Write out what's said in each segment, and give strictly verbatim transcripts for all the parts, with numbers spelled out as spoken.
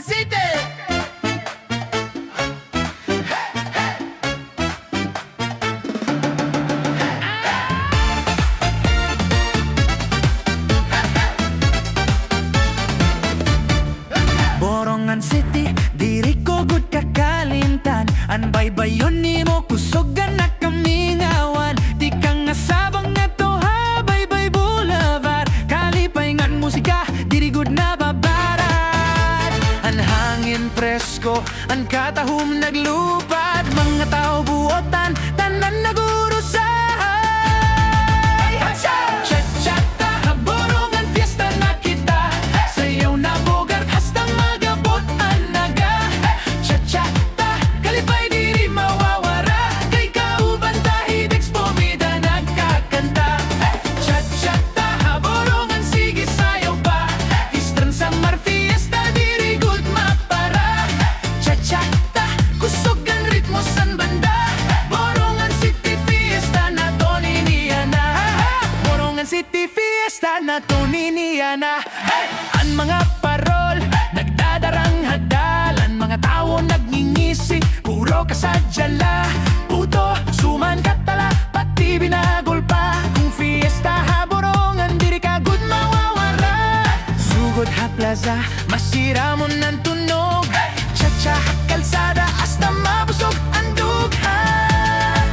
City. Borongan City, diri ko gud kakalimtan. An baybayon nimo, kusog an nakamingawan. Tikang nga sabang ngadto ha Baybay Boulevard, kalipay ngan musika, diri gud nababarad. An hangin presko, an katahom naglupad, mga tawo buotan, tanan nag-uurusahay. Cha-cha! Cha-cha ta, ha Borongan fiesta na kita. Sayaw na Bogart hasta mag-abot an aga. Cha-cha ta, kalipay diri mawawara. Kay kauban ta hi Dex Pomida nagkakanta. Cha-cha ta, ha Borongan sige sayaw pa. Eastern Samar fiesta diri gud mapara. Cha-cha ta, kusog an ritmo san banda. Borongan City fiesta naton ini yana. Borongan City fiesta naton ini yana. Hey! An mga parol nagdadarang ha dalan, mga tawo nagngingisi, puro kasadya la, puto, suman, katala, pati binagol pa. Kon fiesta ha Borongan, diri ka gud mawawara. Sugod ha plaza, masiramon an tunog. Cha-cha ha kalsada, hasta mabusog an dughan.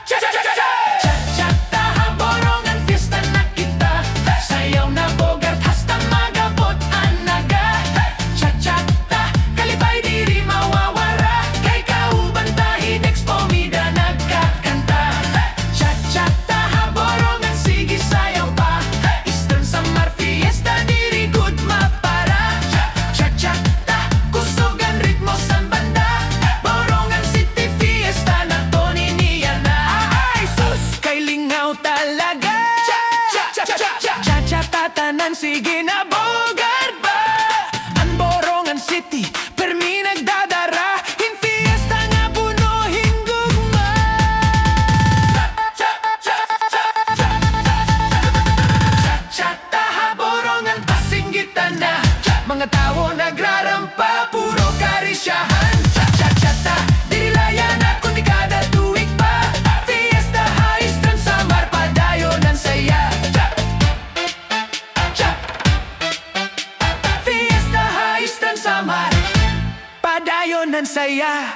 Cha-cha ta, ha Borongan fiesta na kita. Sayaw na Bogart hasta mag-abot an aga. Cha-cha ta, kalipay diri mawawara. Kay kauban ta hi Dex Pomida nagkakanta. Cha-cha ta, ha Borongan sige sayaw pa. Eastern Samar fiesta diri gud mapara. Cha-cha ta, kusog an ritmo san banda. Borongan City fiesta naton ini yana. Ay sus, kay lingaw talaga. Cha-cha ta, tanan sige na Bogart ba. An Borongan City pirmi nagdadara hin fiesta nga puno hin gugma. Cha-cha ta, ha Borongan pasinggit tana. Mga tawo nagrarampa, puro karisyahan. Cha-cha-cha ta, diri la yana kundi kada tuig pa. Fiesta ha Eastern Samar, padayon an saya. Cha-cha. Fiesta ha Eastern Samar, padayon an saya.